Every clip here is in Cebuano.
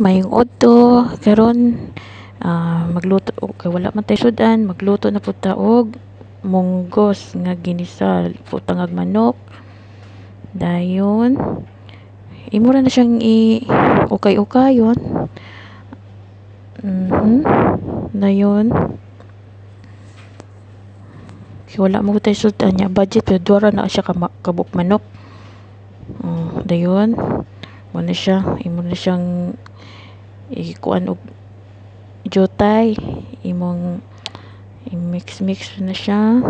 Maayong udto. Karon magluto, kay wala man tay sud-an, magluto na pud ta og munggos nga ginisa, butangag manok. Dayon imo ra na siyang i ukay-ukayon. Dayon kay wala man gud tay sud-an nya budget pero duha ra na siya ka kabuok manok. Dayon mo na siya, imo na siyang ikuan og jutay, imong i-mix mix na siya.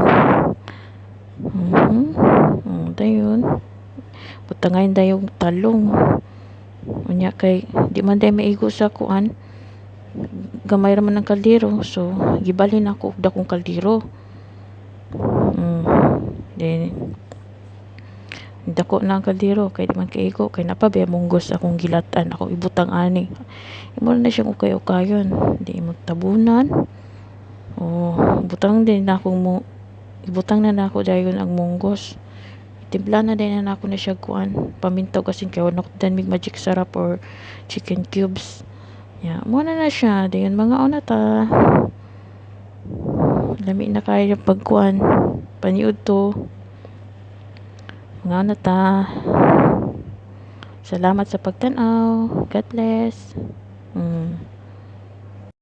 Dayon butangan dayon talong. Unya kay di man day maigo sa kuan, gamay ra man ang kaldero, so gibalhin nako og dakong kaldero. Then dako na ang kaldero kay di man kaigo, kay naa pa bay munggos akong gilat-an akong ibutang ani. Imo na siyang ukay-ukayon, di imong tabunan. Oh, butang din nako mo, ibutang na nako dayon ang munggos. Timpla na din na nako na siya kuan, paminta ug asin, kay wala dan mig Magic Sarap or chicken cubes. Ya, mo na na siya, dayon mangaon na ta. Lami na kaayo pagkuan, paniudto. Mangaon na ta. Salamat sa pagtan-aw. God bless.